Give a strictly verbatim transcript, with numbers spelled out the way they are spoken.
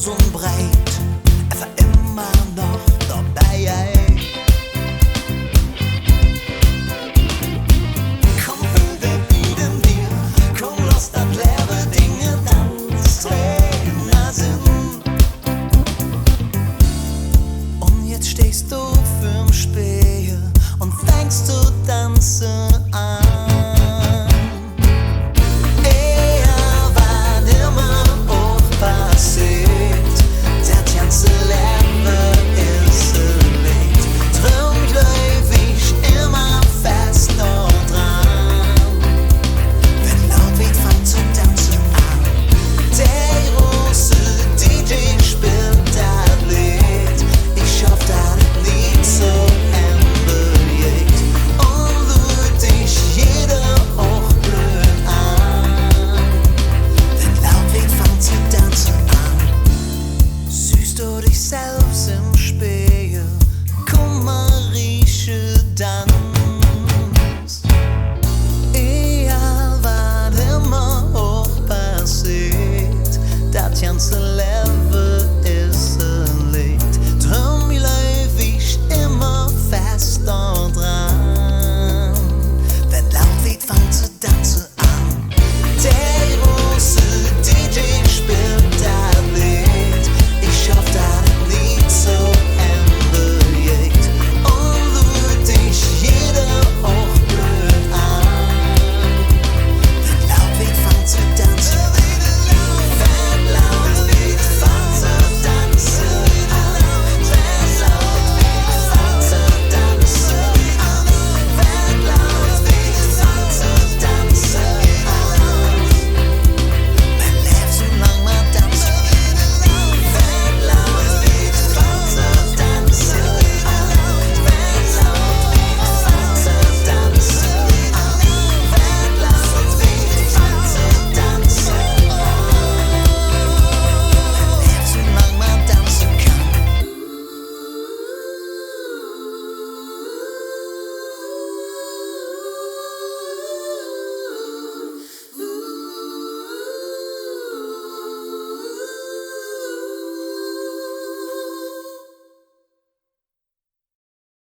un breit, einfach immer noch dobei, ey. Kumpel, wer bitt dann dir, kumm, loss dat Levve Dinge Danztrainer sin. Un jetz steiht do vürm Spegel un fängk to danze aan. Egal wat immer och passeet, dat ganze Levve es e Leed. Dröm gläuv ich immer fest dodran. Wann Laut weed, fangk to danze aan. Der große D J spillt dat Leed. Ich hoff, dat et nit zo Engel geiht un luurt dich jeder och blöd aan. Wann Laut weed, fangk to danze aan. Sühs do dich selvs em Spegel, kumm, Marieke, danz. Egal wat immer och passeet, dat ganze Levve es e